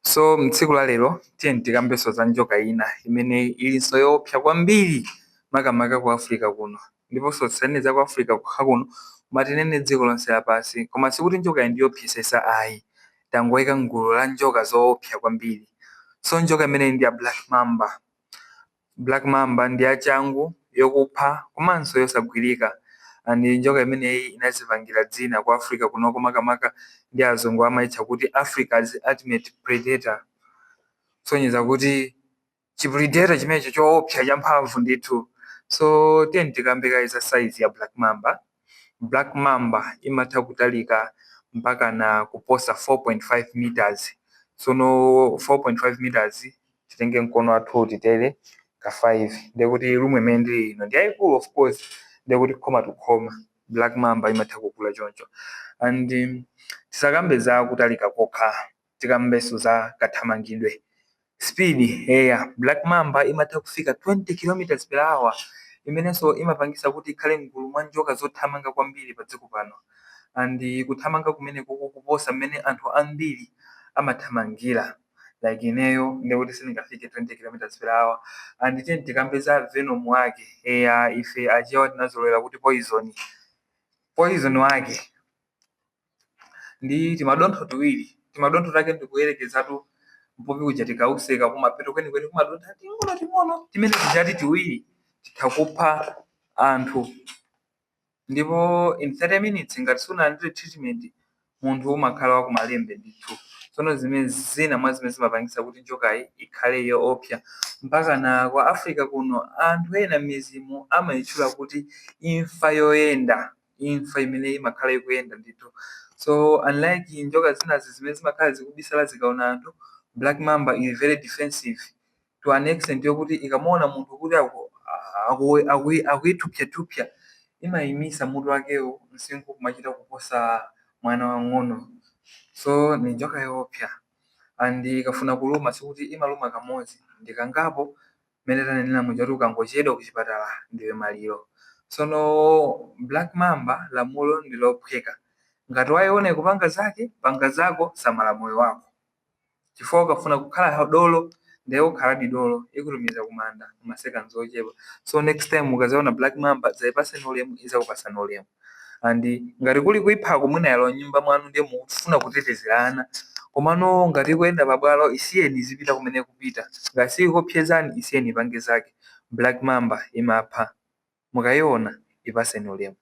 So mtsiku la lero tiye tikambenso za njoka ina imene ilinso yoopsa kwambiri, makamaka ku Africa kuno, ndiponso tisanene za ku Africa kokha kuno, koma tinene dziko lonse lapansi. Koma sikuti njoka iyi ndiyopsesesa ayi, tangoyika mgulu la njoka zoopsa kwambiri. So njoka imeneyi ndi ya black mamba. Black mamba ndi yachangu, yokupha komanso yosagwirika. And njoka imeneyi inazipangira dzina ku Africa kunoko, makamaka ndi azungu amayitcha kuti Africa's ultimate predator, kusonyeza kuti chipredator chimenecho choopsa, champhamvu ndithu. So tiye tikambe kaye za size ya black mamba. Black mamba imatha kutalika mpaka na kuposa 4.5 meters. Sono 4.5 meters, titenge mkono wathu titere ka 5, ndekuti room imene ndili ino ndi yayikulu, of course, ndekuti khoma to khoma. Black mamba imatha kukula choncho. And tisakambe za kutalika kokha, tikambenso za kathamangidwe, speed. Eya, black mamba imatha kufika 20 km per hour, imenenso imapangisa kuti ikhale mgulu mwa njoka zothamanga kwambiri pa dziko pano. And kuthamanga kumene kuku kuposa mmene anthu ambiri amathamangira, like ineyo ndekuti sindingafike 20 km per hour. And tiye tikambe za venom wake. Eya, ife Achewa tinazolowera kuti poison. Poison wake ndi timadontho tiwiri, timadontho take ndikuyerekezatu mpopi kuja tikauseka kumapeto kwenikweni kumadontha ting'ono ting'ono timene tijati tiwiri titha kupha anthu, ndipo in 30 minutes ngati sunalandire treatment munthu umakhala wakumalembe ndithu. Tsono zimene zina mwa zimene zimapangisa kuti njokayi ikhale yoopsa, mpaka na kwa Africa kuno anthu ena m'midzimu amayitchula kuti imfa yoyenda, imfa imene imakhala ikuyenda ndithu. So unlike njoka zinazi zimene zimakhala zikubisala zikaona anthu, black mamba is very defensive to an extent yokuti ikamuona munthu kuti akuyithupsatupsa, imayimisa mutu wakewo msinkhu kumachita kuposa mwana wang'ono. So ni njoka yoopsa, and ikafuna kuluma sikuti imaluma kamodzi, ndikangapo. Mmene tanenera muja kuti ukangochedwa kuchipatala ndiwe maliro. Sono black mamba lamulo ndi lophweka: ngati wayiona ikupanga zake, panga zako, samala moyo wako, chifukwa ukafuna kukhala dolo ndiye ukhaladi dolo, ikutumiza kumanda maseconds ochepa. So next time ukazaona black mamba, zayipaseni ulemu, izakupasani ulemu. And ngati kuli kuiphako, mwina yalowa nyumba mwanu ndiye mukufuna kutetezerana, komano ngati ikuyenda pabwalo, isiyeni izipita kumene kupita. Ngati sikupyezani, isiyeni ipange zake. Black mamba imapha, mukayiona ipaseni ulemu.